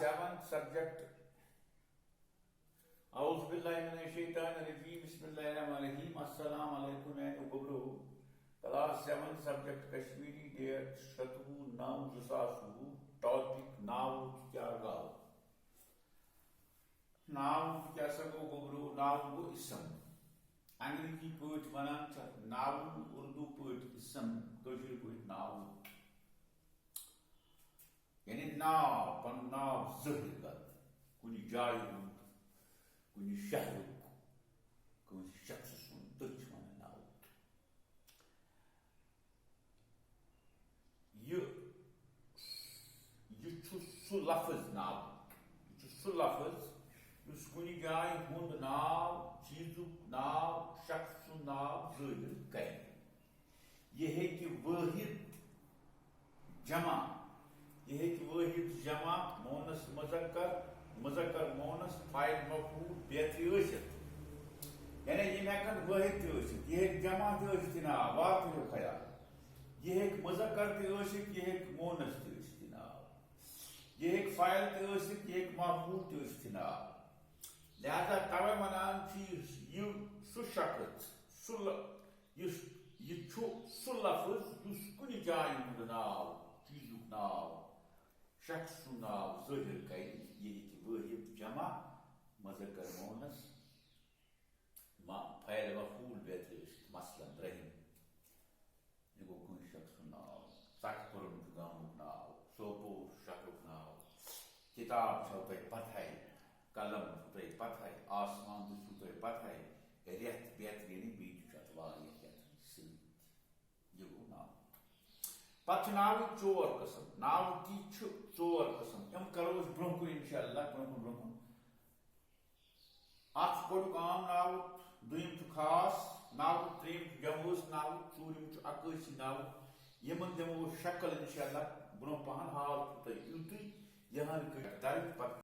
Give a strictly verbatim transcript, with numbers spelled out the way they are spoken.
Seventh subject. اعوذ باللہ من الشیطان الرجیم، بسم اللہ الرحمن الرحیم۔ السلام علیکم میانیو گوبرو۔ Class seventh subject Kashmiri, date شتوُہ نو زٕ ساس وُہ۔ Topic ناوُت کیٛاہ گوٚو؟ ناوُت کیٛاہ سا گوٚو گوبرو؟ ناوُت گوٚو اسم۔ انگریزی پٲٹھۍ ونان چھِ اَتھ noun، اردو پٲٹھۍ اسم، کٲشِر پٲٹھۍ ناوُت۔ یعنی ناو، پنُن ناو ظٲہِر کرُن، کُنہِ جایہِ ہُنٛد، کُنہِ شہرُک، کٲنٛسہِ شخصہٕ سُنٛد، تٔتھۍ چھِ وَنان ناوُت۔ یہِ، یہِ چھُ سُہ لفظ ناوُت، یہِ چھُ سُہ لفظ یُس کُنہِ جایہِ ہُنٛد ناو، چیٖزُک ناو، شخص سُنٛد ناو ظٲہِر کرِ۔ یہِ ہیٚکہِ وٲحد جمع، یہِ ہیٚکہِ وٲحد جمع، مونث مذکر، مذکر مونث، فاعل مفعول بیترِ ٲسِتھ۔ یعنی یِم ہٮ۪کن وٲحد تہِ ٲسِتھ، یہِ ہیٚکہِ جمع تہِ ٲسِتھ، یہِ ناو، وار تھٲیِو خیال۔ یہِ ہیٚکہِ مذکر تہِ ٲسِتھ، یہِ ہیٚکہِ مونث تہِ ٲسِتھ، یہِ ناو۔ یہِ ہیٚکہِ فاعل تہِ ٲسِتھ، یہِ ہیٚکہِ مفعول تہِ ٲسِتھ، یہِ ناو۔ لہذا توے ونان چھِ یُس یہِ سُہ شخص، سُہ ل-، یُس یہِ چھُ سُہ لفظ یُس کُنہِ جایہِ ہُنٛد ناو، چیٖزُک ناو، شخص سُنٛد ناو ظٲہِر کرِ، یہِ ہیٚکہِ وٲحد جمع، مذکر مونث، ما-، فاعل مفعول بیترِ ٲسِتھ، مثلاً رحیم۔ یہِ گوٚو کٲنٛسہِ شخص سُنٛد ناو، ژَٹہٕ کوٚرمُت چھُ گامُک ناو، سوپور چھُ شہرُک ناو، کِتاب چھو تۄہہِ پَتہَے، قلم چھُ تۄہہِ پَتہَے، آسمان تہِ چھُو تۄہہِ پَتہَے، رٮ۪تھ وٮ۪تھ یعنی بیٚیہِ تہِ چھُ اَتھ واریاہ کینٛہہ سۭتۍ۔ یہِ گوٚو ناو۔ پَتہٕ چھِ ناوٕکۍ ژور قٕسٕم۔ ناوٕکی چھِ ژور قٕسٕم۔ یِم کَرو أسۍ برٛونٛہہ کُن اِنشاءاللہ، برٛونٛہہ کُن، برٛونٛہہ کُن۔ اکھ چھُ گۄڈٕنیُک عام ناوُت، دوٚیِم چھُ خاص ناوُت، ترٛیٚیِم چھُ جمٲژ ناوُت، ژوٗرِم چھُ عکٲسی ناوُت۔ یِمن دِمو أسۍ شکل انشاءاللہ برونٛہہ پہن، حال چھُو تۄہہِ یُتُے، یِہن کٔرِو درٕج، پتہٕ